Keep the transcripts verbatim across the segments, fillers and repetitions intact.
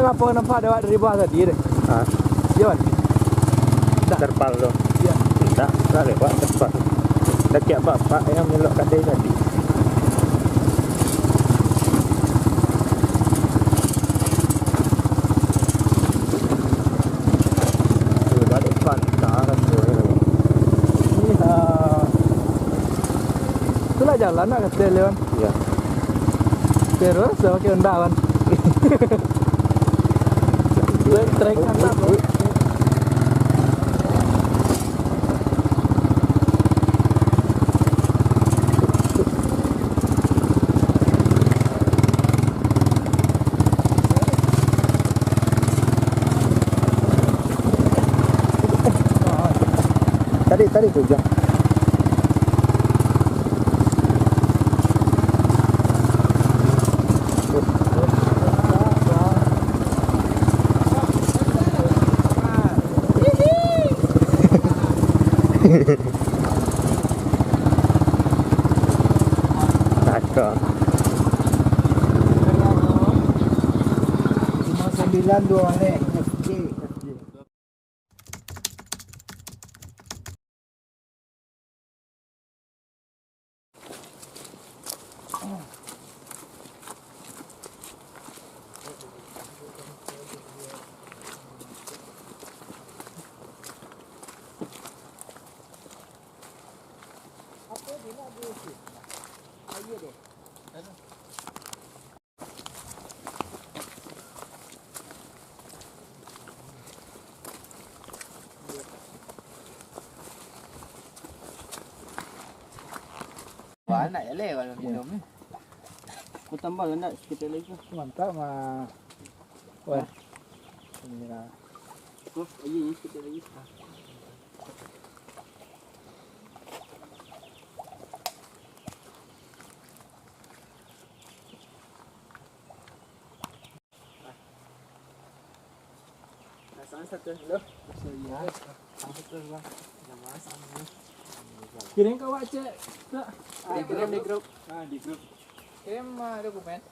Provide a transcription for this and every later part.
Apo nampak dek awak dari bawah tadi deh? Ha? Iyo kan? Ndak. Terpal tu. Iyo. Ndak, ndak lewat terpal. Dakek bapak yang melok kadai tadi. Tuh, balik pantai rasonyo. Iyo. Itulah jalan nak kata Leon. Iyo. Terus lah pakai Honda kan. Trek, trek atas, bro. Tarik, tarik tu, Jang. Cakap. Lima sambilan duo baleh. Wah, nak jaleh kalau minum ni. Kau tambah lah nak sikit lagi. Mantap, mah. Wah. Ini lah. Oh, iya, iya, sikit lagi. Nah, sama satu dulu. Iya. Sama satu, Bang. Yang mana sama ni? Kirim ke awak, cek. Tak? Ah, kirim di grup. Ah, di grup. Kirim, ah, dokumen.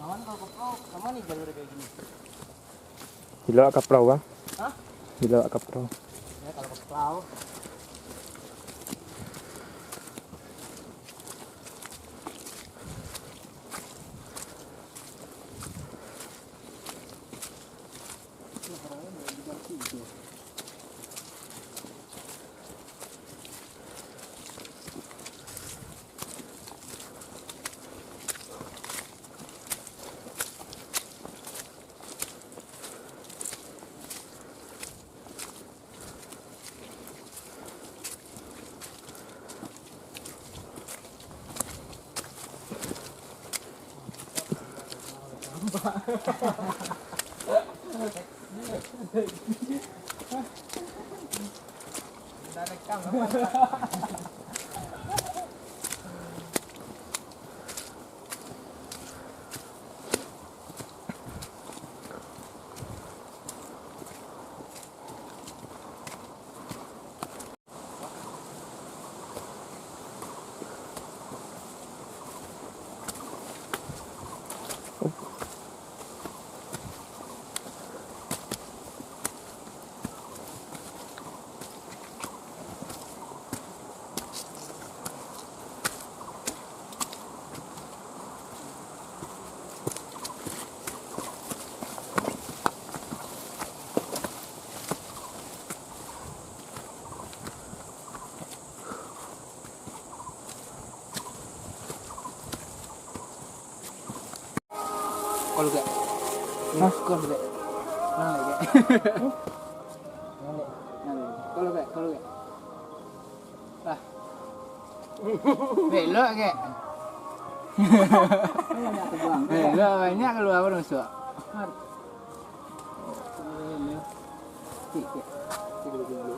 Lawan kalau ke perahu, sama nih jalur kayak gini. Bilo ka perahu, Bang? Hah? Bilo ka perahu. Ya, kalau ke perahu. Kalau gak. Hah? Kalau gak. Nah, gak. Nah, gak. Kalau gak, kalau gak. Lah. Belok gak. Belok banyak keluar baru masuk. Cik, cik. Cik, dulu, dulu.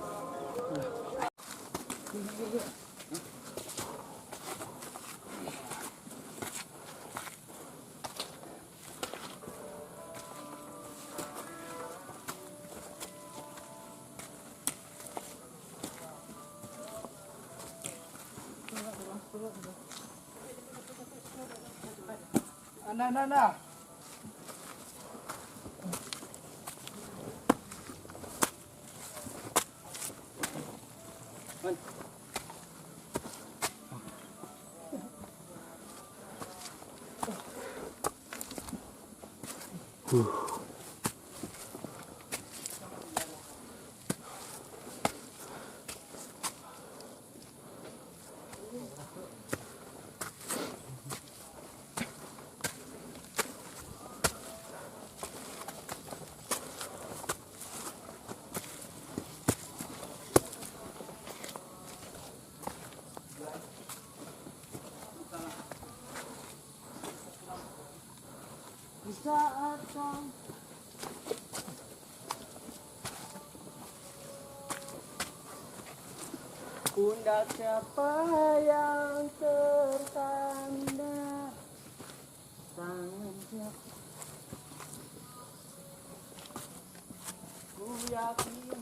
Nah, nah, nah. Di saat kau pundak siapa yang tertanda tangan siapa? Ku yakin.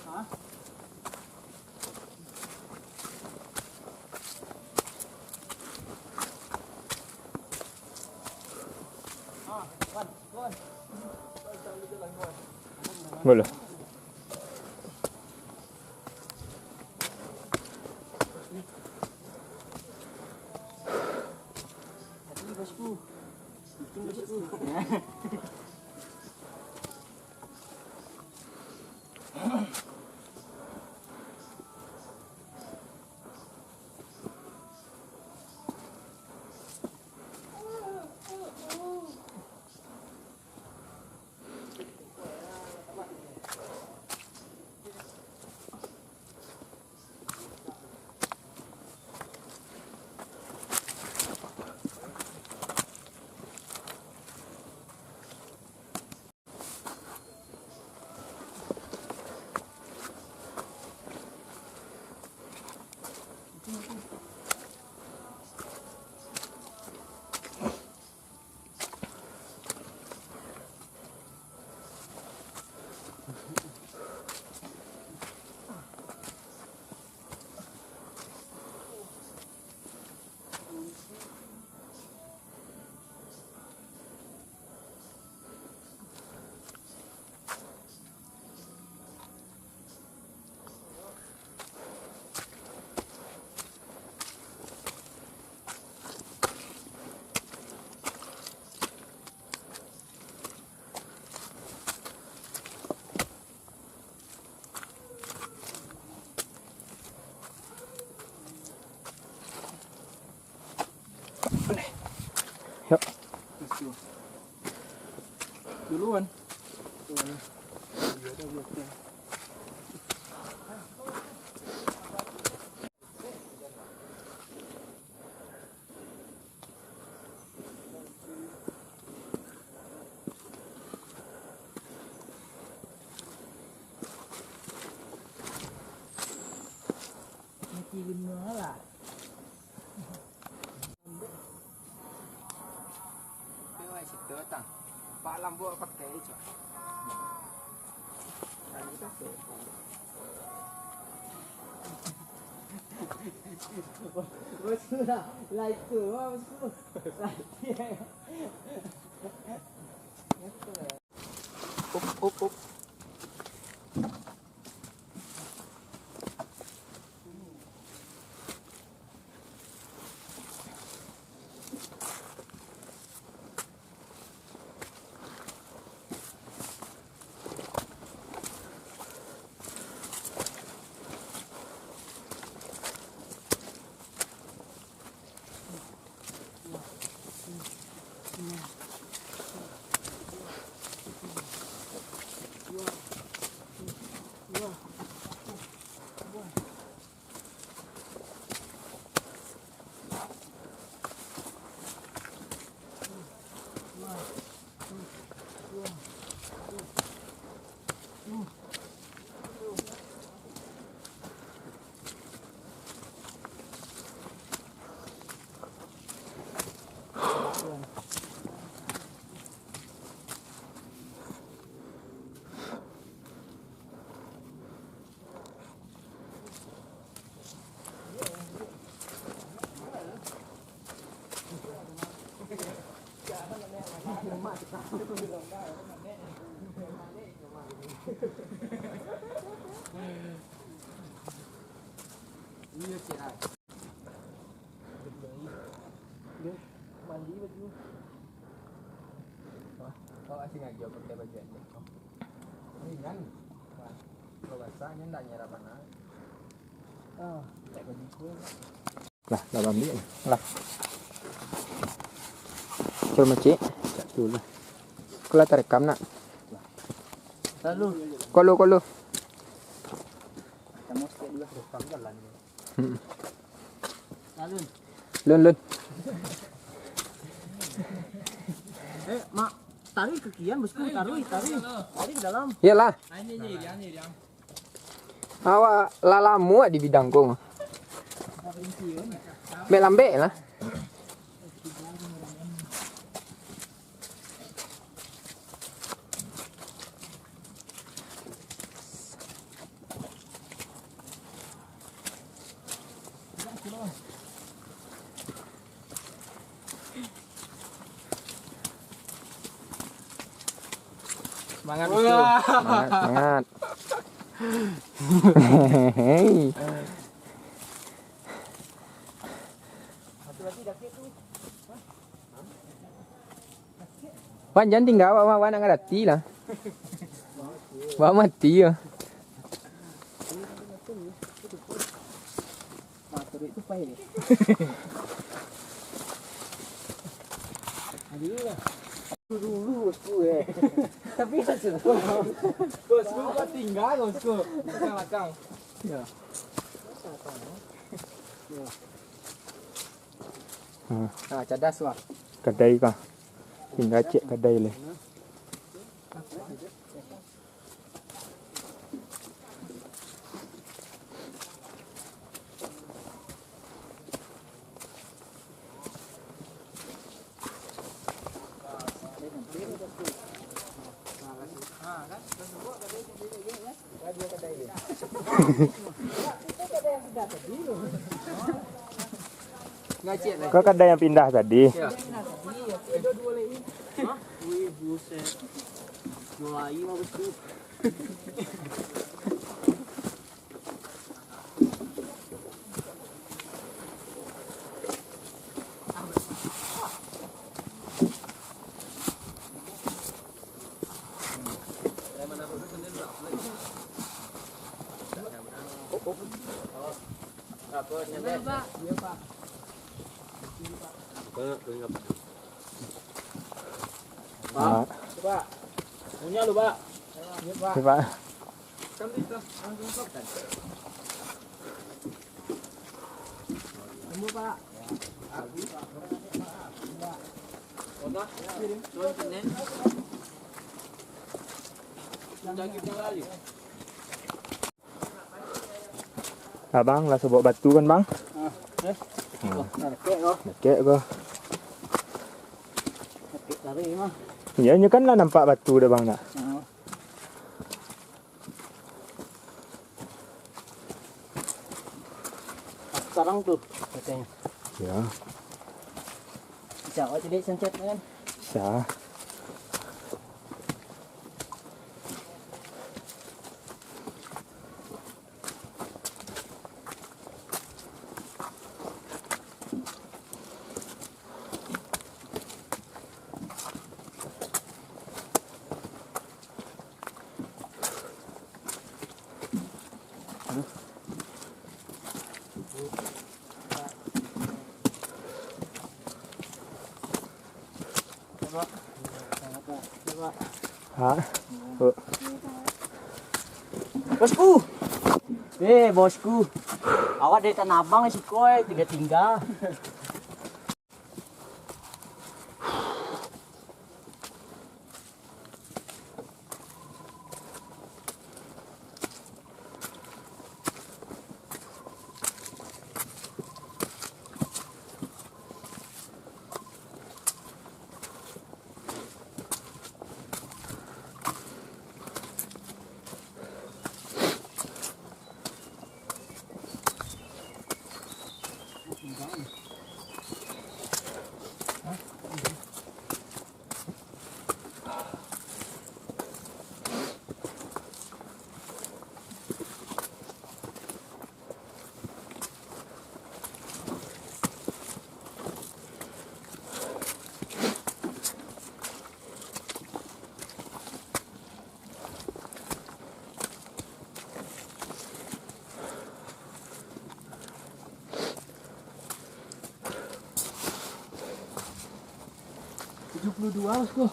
Hah? Boleh. Yo. Duluan. Mikirin lah. Pak Lambo pakai, Cok. Bosku lah, lah itu, bosku. Lah, iya. Up, up, up. Mandi baju. Wah, kau asing aja pakai baju aja. Ringan. Wah, kalau basah, nyo ndak nyerap panas. Ah, tak baju ku. Lah, lah ambiak lah. Lah. Cul macik. Cak tu lah. Kau lah tarekam nak? Lalu. Kau lu, kau lu. Kamu sikit dulu. Hmm. Lun. Lun, lun. Eh, Mak, tarik ke kian, bosku, tarik, tarik. Tarik ke dalam. Iyalah. Awak lah lamo di bidang ko. Mek lambek lah. Semangat, bosku. Semangat, semangat. Wan, jan tingga awak, Wan, awak nak ngadati lah. Awak mati yo. Dulu, bosku, eh. Tapi bosku, kau tingga, bosku. Belakang, belakang. Ya. Hmm. Ha, cadas, wah. Kadai kah? Tingga cek kadai leh. Kau kadai yang pindah tadi? Ya. Hah? Wih, buset. Mulai mah, bosku. Pak, Pak. Punya lu, Pak. Iya, Pak. Iya, Pak. Abang lah sobok batu kan, Bang? Ah, eh. Hmm. Nah, dakek ko. Dakek ko. Dakek tadi mah. Iya, nyo kan lah nampak batu dah, Bang, nak. Ah. Sekarang tu katanya. Ya. Bisa awak jadi sencet kan? Bisa. Ha? Oh. Bosku. Eh, bosku. Awak dari Tanah Abang siko, eh, tingga-tingga. Tujuh puluh dua, bosku.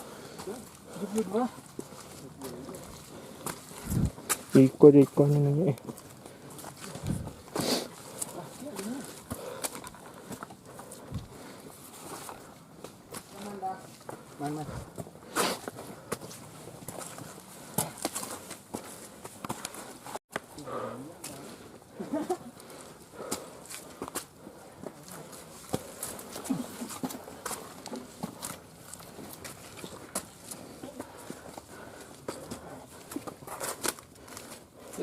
Tujuh puluh dua. Iko jo iko ni naiak, eh.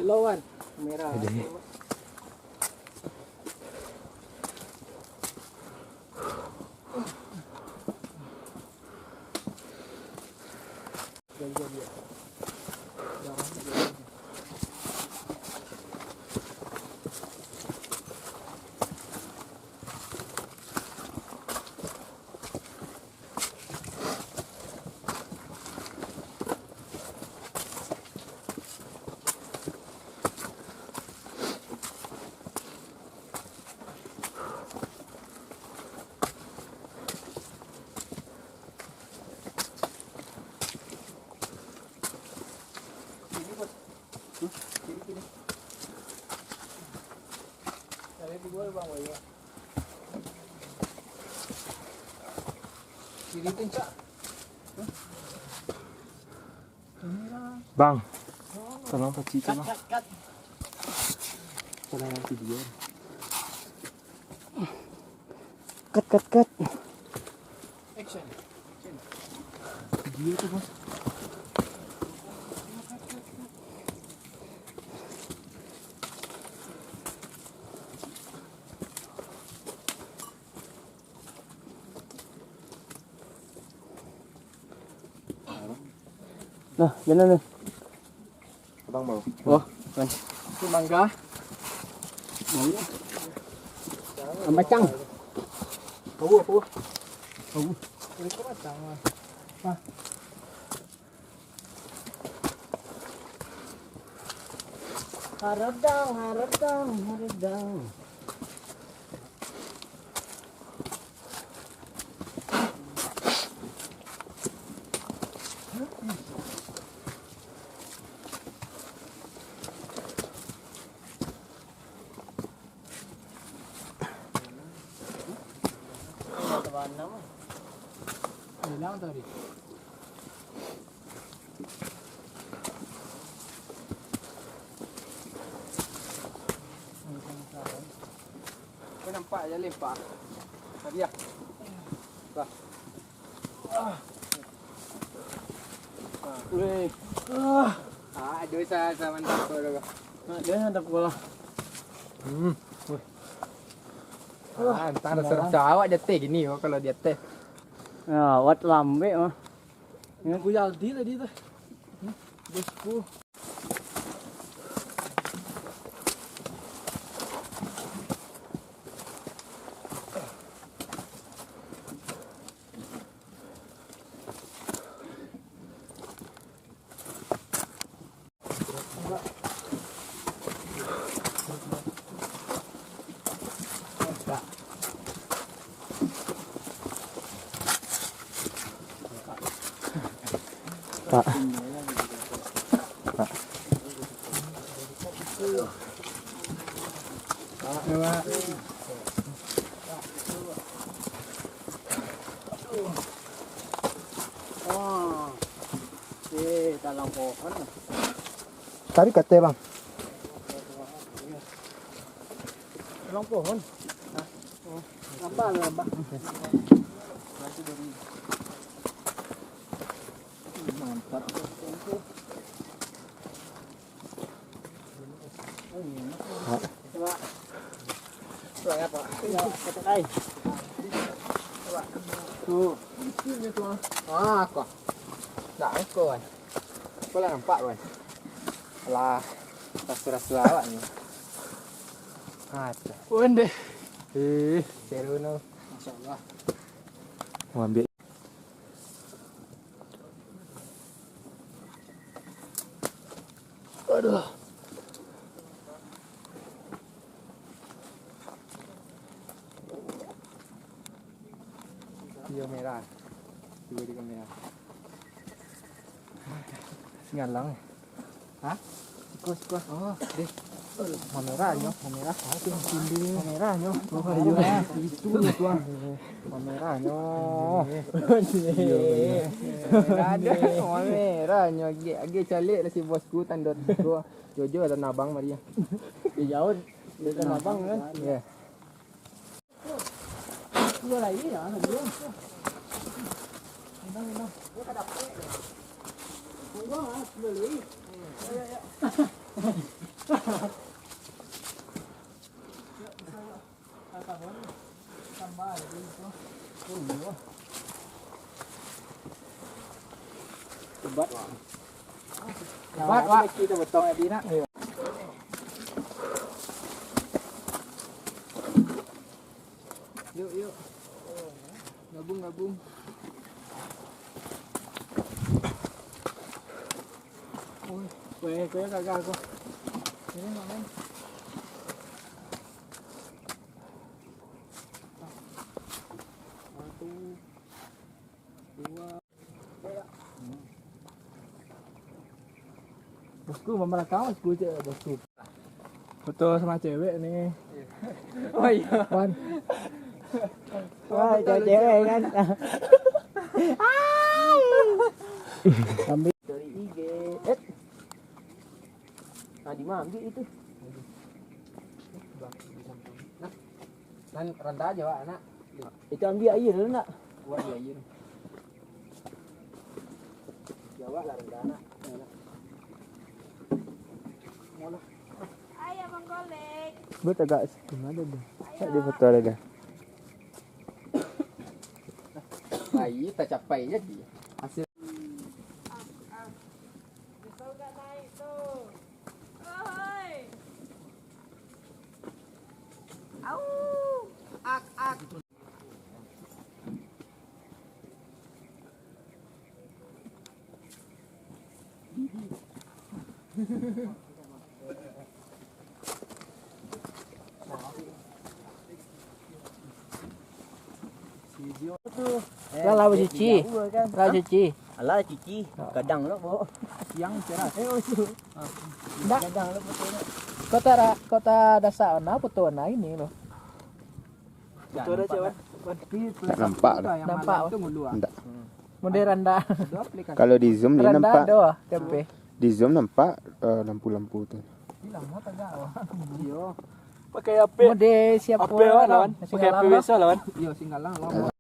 Lawan merah. Kiri tu, Cak. Bang, tolong pacik tu, Bang. Cut, cut, cut. Tolong video. Cut, cut, cut. Action. Video tu, Bos. Nah, jalan ni. Abang mau. Oh, kan. Itu mangga. Mau. Macang. Tahu apa? Tahu. Ini kok macang, ah. Ah. Haredang, haredang, haredang. Hilang tadi. Kau nampak je lempar. Tadi ah. Bah. Weh. Ah, aduh, sa-, sa-, mantap tu, tu. Nah, dia mantap pula. Hmm. Weh. Ah, antah rasa-rasa awak jatuh gini, oh, kalau di ateh. Ya, awak lambek mah. Guyaldi tadi tu. Hmm, bosku. Pak. Pak. Oh. Eh, dalam pohon. Tadi kata, Bang. Dalam pohon. Hah? Oh. Nampak, nampak. Mantap. Pak. Pak, ya, Pak. Ya, Pak. Tuh. Ah, kok. Ndak, kok, kan. Kok lah nampak, kan. Lah, rasu-rasu awak ni. Ah, tu. Wende. Eh, seru no. Masya Allah. Mau ambil. Aduh. Iyo merah. Singalang. Hah? Siko, siko. Oh, deh. Mamerahnyo, mamerah. Mamerahnyo. Oh, iyo. Itu, tuan. Mamerahnyo. Iyo, iyo. Aduh, mamerahnyo. Agak, agak caliak lah si bosku, tando tu. Jojo, tanah abang mari. Di jauh, di tanah abang kan? Iya. Hebat, Wak. Hebat, Wak. Kita potong tadi, nak. Yuk, yuk. Gabung, gabung. Weh, kau yang gagah aku. Ini mak main. Satu, dua. Bosku, mamerekam, bosku, cek, bosku. Foto sama cewek ni. Oh, iya. Wan. Wah, cewek-cewek kan. Ambil dari I G. Eh. Nah, di mana ambil itu? Nah, kan rendah aja, Wak, nak. Itu ambil air dulu, nak. Buat di air. Jawab lah rendah, nak. Molah. Ayo, Bang Kolek. Buat agak sini ada dah. Tak di foto ada dah. Ayo, tak capai jadi. Hasil. Nyesal gak naik tu. Oi. Au. Ak, ak. Lah, lah bacuci. Lah cuci. Alah cuci. Gadang lo, Bo. Siang cerah. Eh, oh, itu. Ndak. Gadang lo foto ni. Kota ra-, kota dasar mana foto mana ini lo? Foto ada cewek. Ndak nampak lah. Nampak. Ndak. Model rendah. Kalau di zoom ni rendah nampak. Doh, tapi. Di zoom nampak, eh, lampu-lampu tu. Iyo. Pakai H P. Model siapa? H P awak, lawan. Pakai H P biasa, lawan. Iyo, Singgalang, lawan.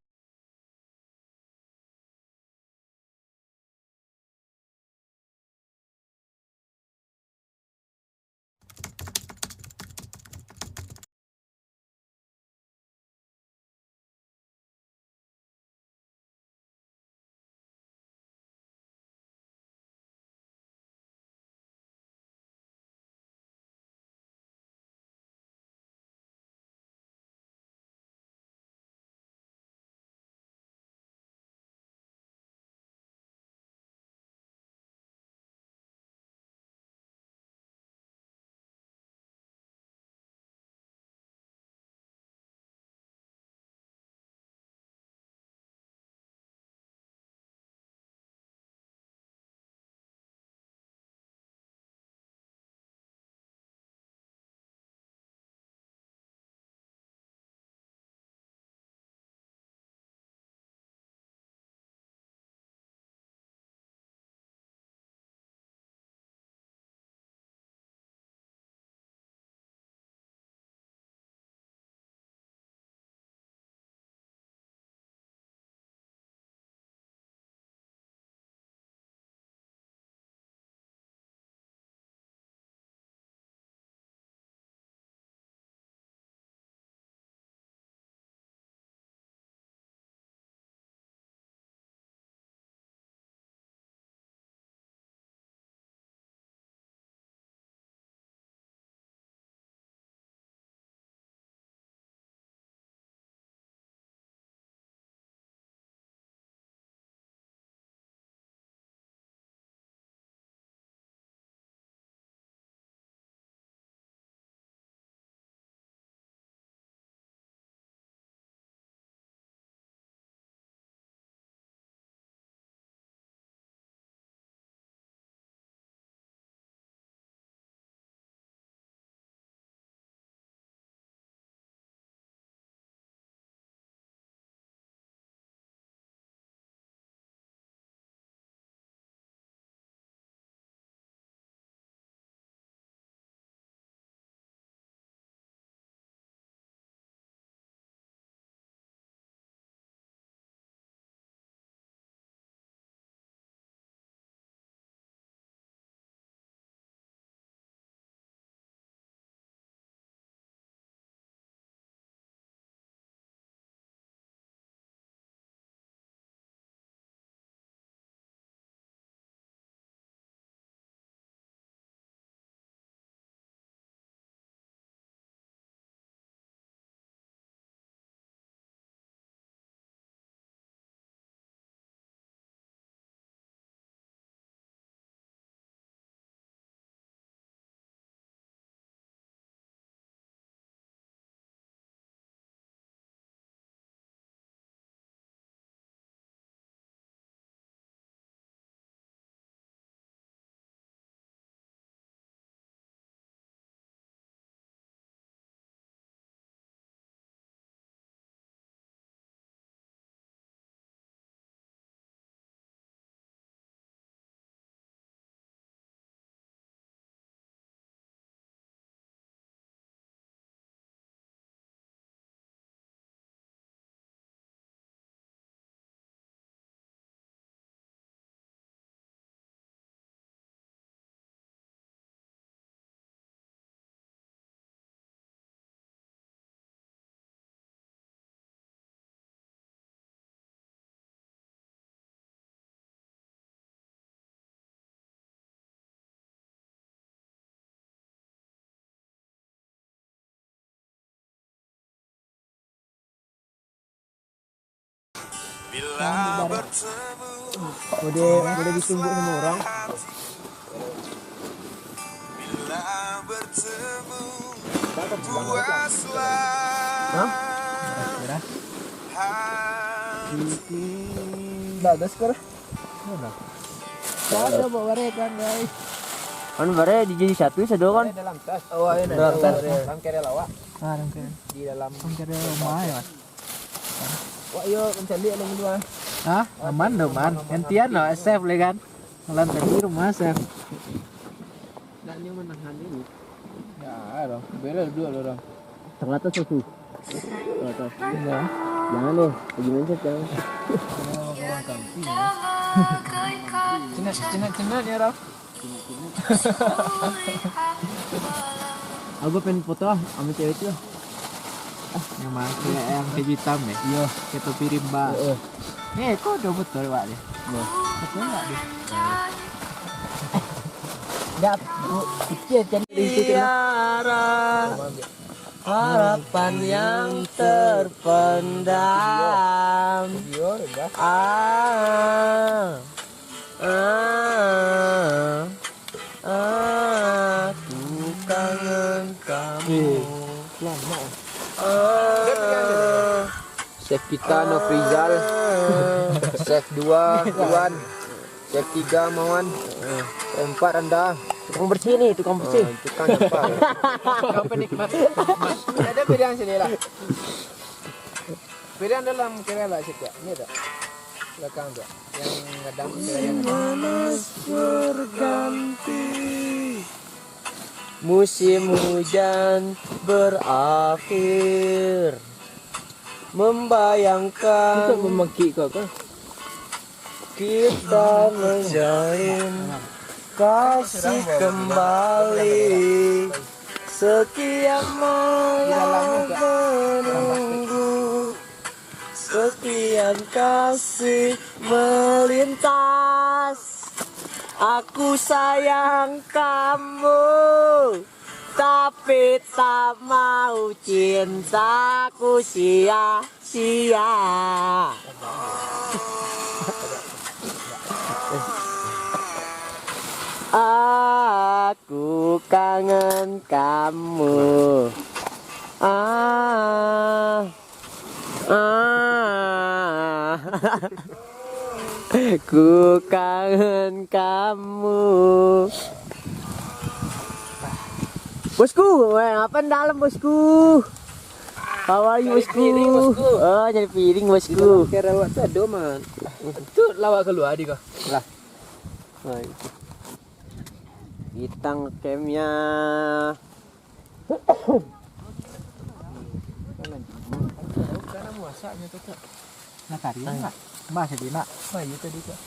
Boleh, boleh ditunggu sama orang. Hah? Ndak ada sekarang. Ndak ada, bawa bareh kan, guys. Kan bareh dijadi satu, sado kan? Dalam tas. Oh, iya, dalam tas. Dalam kerel awak. Ah, dalam kerel. Di dalam. Dalam kerel rumah, ya, Mas? Wak, yo, mencalik lah dulu, ah. Hah? Aman doh, man. Gantian lah, safe lah kan. Malam tadi rumah safe. Ndak nyaman nahan ini. Ya, dah. Bela duduk dulu, dah. Tengah atas aku. Tengah atas. Ya. Jangan deh, pergi main set, jangan. Cina, cina, cina ni, dah. Aku pengen foto ah, sama cewek tu ah. Yang mana? Yang baju hitam ya? Iyo. Kayak topi rimba. Heeh. Eh, kok udah betul, Wak, dia? Iyo. Betul nggak dia? Nggak, Bu, kecil kan. Tiara, harapan yang terpendam. Iyo, iyo, dah. Ah. Ah, aku kangen kamu. Eh, lama. Ah, Chef kita Nofrizal. Chef dua Iwan. Chef tiga Mawan. Chef empat Randa. Tukang bersih ni, tukang bersih. Ah, tukang nyampah. Tukang penikmat. Ada pilihan sini lah. Pilihan dalam kira lah sikit. Ini tak? Belakang tu. Yang kadang kira yang Panas berganti. Musim hujan berakhir. Membayangkan. Itu memaki kau kah? Kita menjalin kasih kembali. Sekian malam menunggu, sekian kasih melintas. Aku sayang kamu, tapi tak mau cintaku sia-sia. Aku kangen kamu. Ah, ah. Ku kangen kamu. Bosku, weh, apa dalam, bosku? How are you, bosku? Cari piring, bosku. Oh, cari piring, bosku. Di dalam kerawat tu ada, man. Tu lawak keluar di kau. Lah. Hai. Itang kemnya. Nah, kari, Kak. Mas, jadi nak. Bayu tadi, Kak.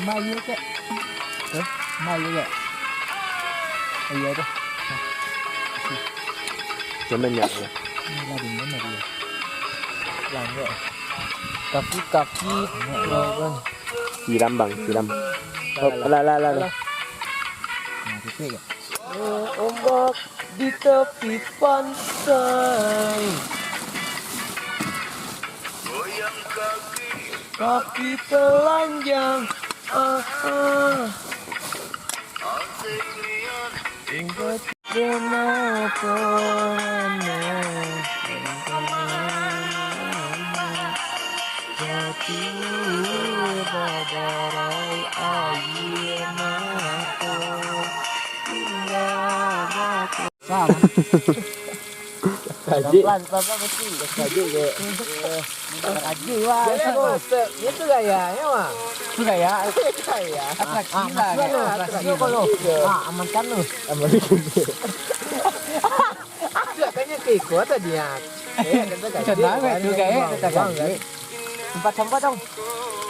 Bayu, Kak. Hah? Bayu, Kak. Iya, dah. Cuman ya, ya. Ini lagi mana dia? Langit. Kaki, kaki. Siram, Bang, siram. Oh, lah, lah, lah, lah. Nah, titik, Kak. Ombak di tepi pantai. Kaki telanjang, ah, ah. Kenapa? Jatuh badarai air mata. Salah. Kajik. Pelan-pelan, pelan-pelan mesti. Kajik je. Kajik, wah. Boleh, bos. Itu gaya, ya, wah. Itu gaya. Gaya. Atraksi lah, atraksi. Ah, amankan lu. Amankan. Itu katanya ke Iko tadi, ya. Eh, kata kajik. Senang, kan, juga, eh, kata kajik. Sempat-sempat dong.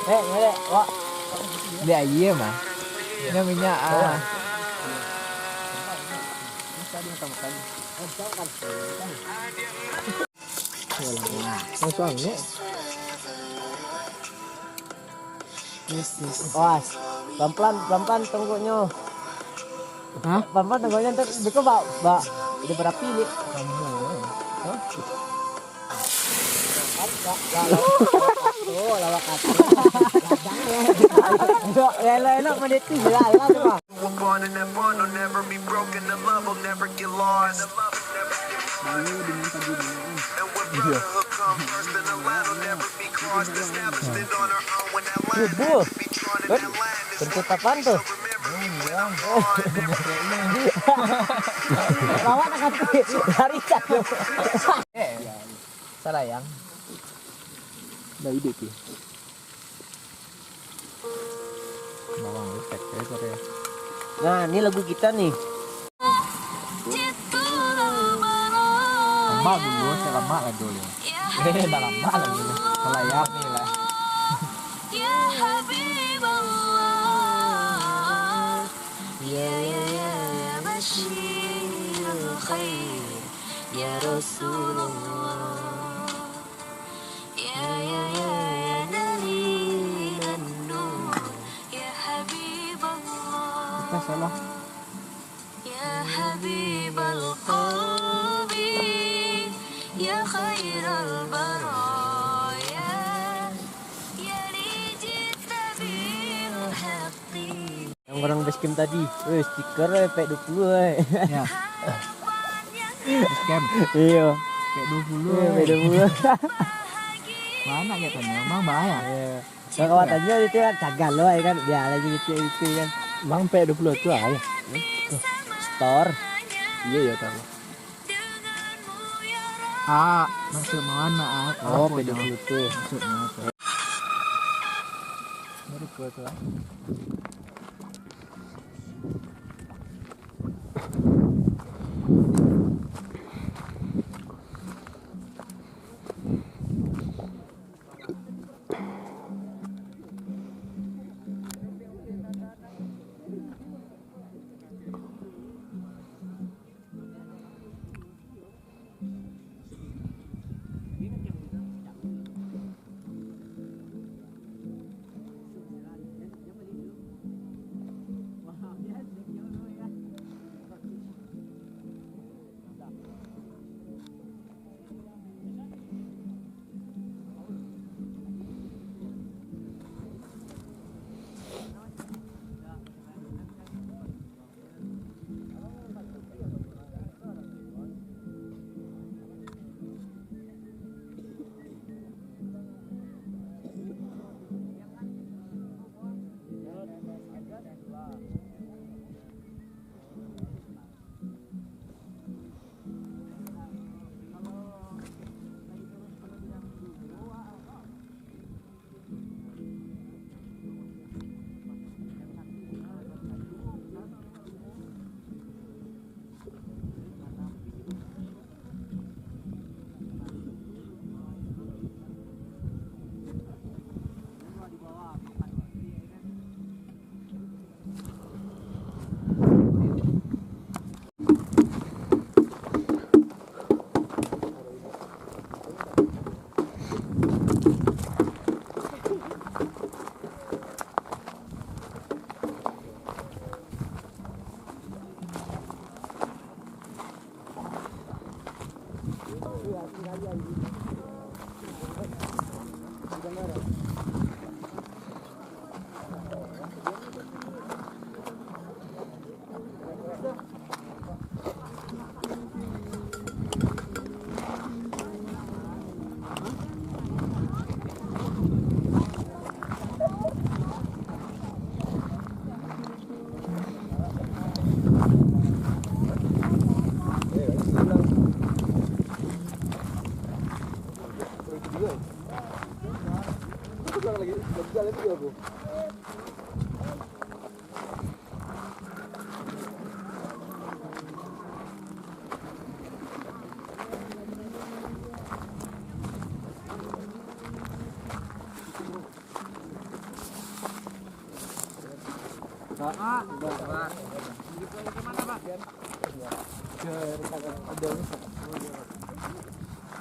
Eh, boleh, wak. Beli air mah. Ini minyak, ah. Langsung angin. Awas, pelan-pelan, pelan-pelan tongkoknyo. Hah? Pelan-pelan tongkoknyo, ntar beko bak, bak, udah berapi, Dik. Hah? Elok-elok meniti belalang tu, Bang. Iyo. Subuh. Kan? Kentut apaan tu? Lawan angkati. Lari cak. Salayang. Dah hidup tu. Bawang utek ya, sorry. Nah, ni lagu kita nih. Lama dulu, saya lama lah dulu. Eh, dah lama lah dulu. Salayang ni lah. Kita salah. Yang orang basecamp tadi, weh, stiker, eh, pack dua puluh, eh. Ya. Basecamp. Iyo. Pack dua puluh, eh, pack dua puluh. Mana kayak tanya, emang bahaya? Iya. Kalau kawan tanya itu kan cagak lo, ya kan, biar aja gitu, gitu kan. Emang pack dua puluh tu aja. Store. Iya, iya, tahu. Ah, maksud mana, ah? Oh, pack dua puluh tu. Maksudnya apa? Baru ke tu, ah.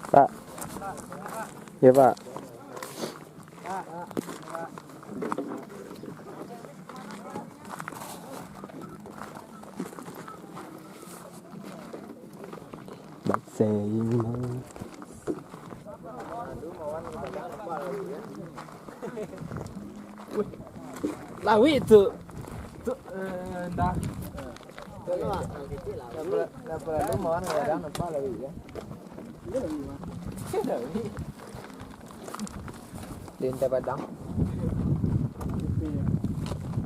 Pak. Ya, Pak. Seimbang. Lawik tu. Tu, eh, dah. Lapar, lapar, lapar, mau kan kadang nampak lawik, ya. Lintah Padang.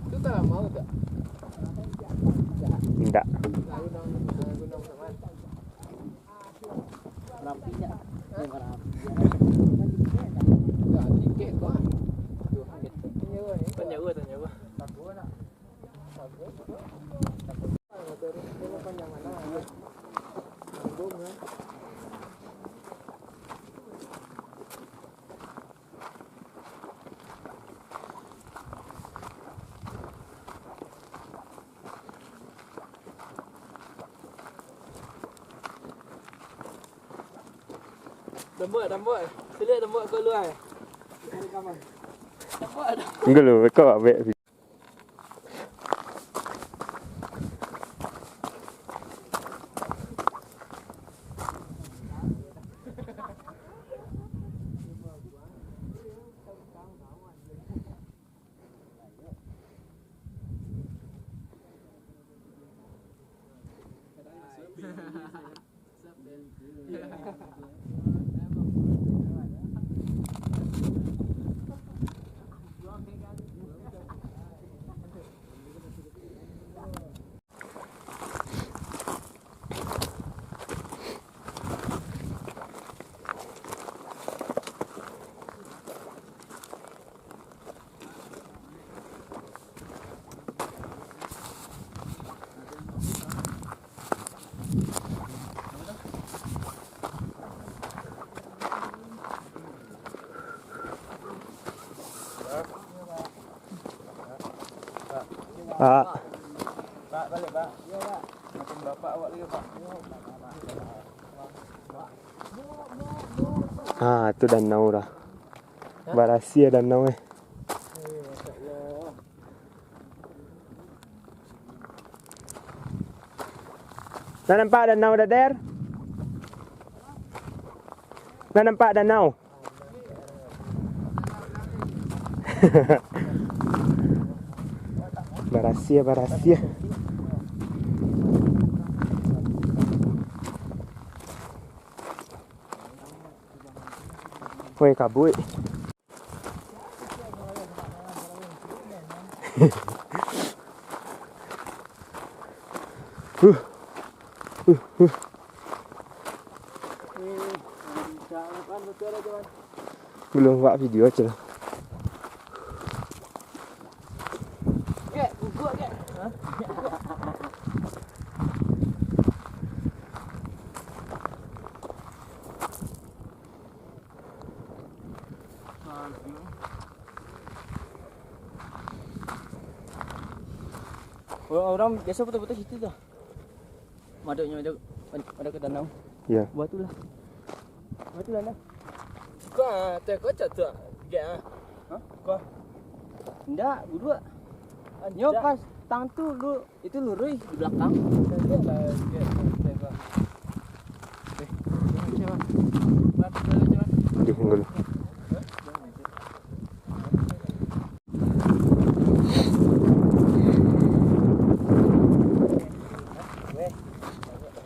Tu tak lama tu. Indak. Rapi tak? Eh, rapi. Dah, tiket tu ah. Tanya gua, tanya gua. Tambok, tambok. Silik tambok keluar. Tambok, tambok. Enggak lu, kau abek. Pak. Pak, balik, Pak. Makin bapak awak lagi, Pak. Ah, tu danau dah. Barasiah danau, eh. Lah nampak danau, Dader? Lah nampak danau? Barasiah, barasiah. Woi, kabuik. Huh. Huh, huh. Belum buat video aja lah. Urang, urang biaso foto-foto situ tu. Madoknyo madok, madok ka danau. Iya. Buah tu lah. Buah tu lah, nah. Kau, ah, teh kau cak tu, ah. Gek, ah. Hah? Kau. Indak, buduak. Nyo pas tang tu lu Itu luruih di balakang. Aduh, enggak lu.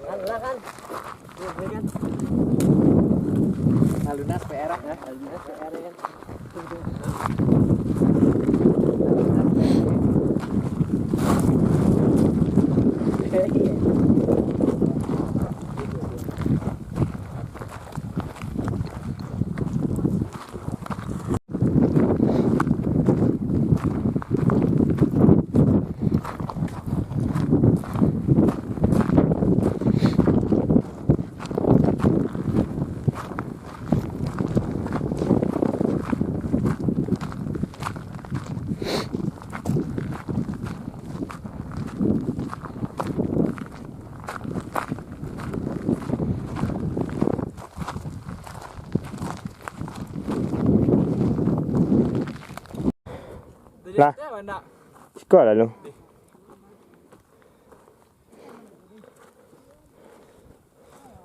Kan, lah kan? Iya, iya kan? Nah, lunas P R, ya. Nah, lunas P R, ya kan? Lah. Siko lah lu.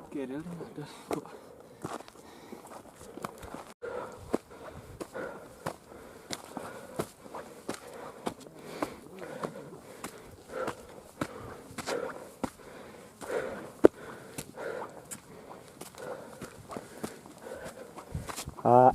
Oke, dia dah, dah. Ah.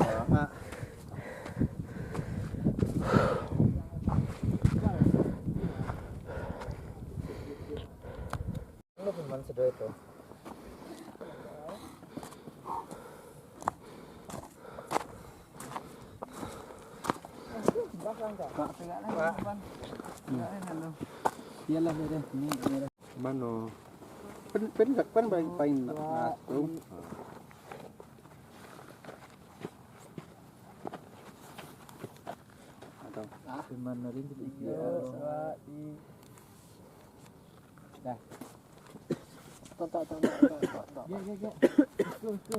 Mano? Pen, pen, pen pain, pain nak tu. Atau? Mano rin? Dah. Tak, tak, tak, tak, tak, tak, tak. Gek, gek, gek. Itu, itu.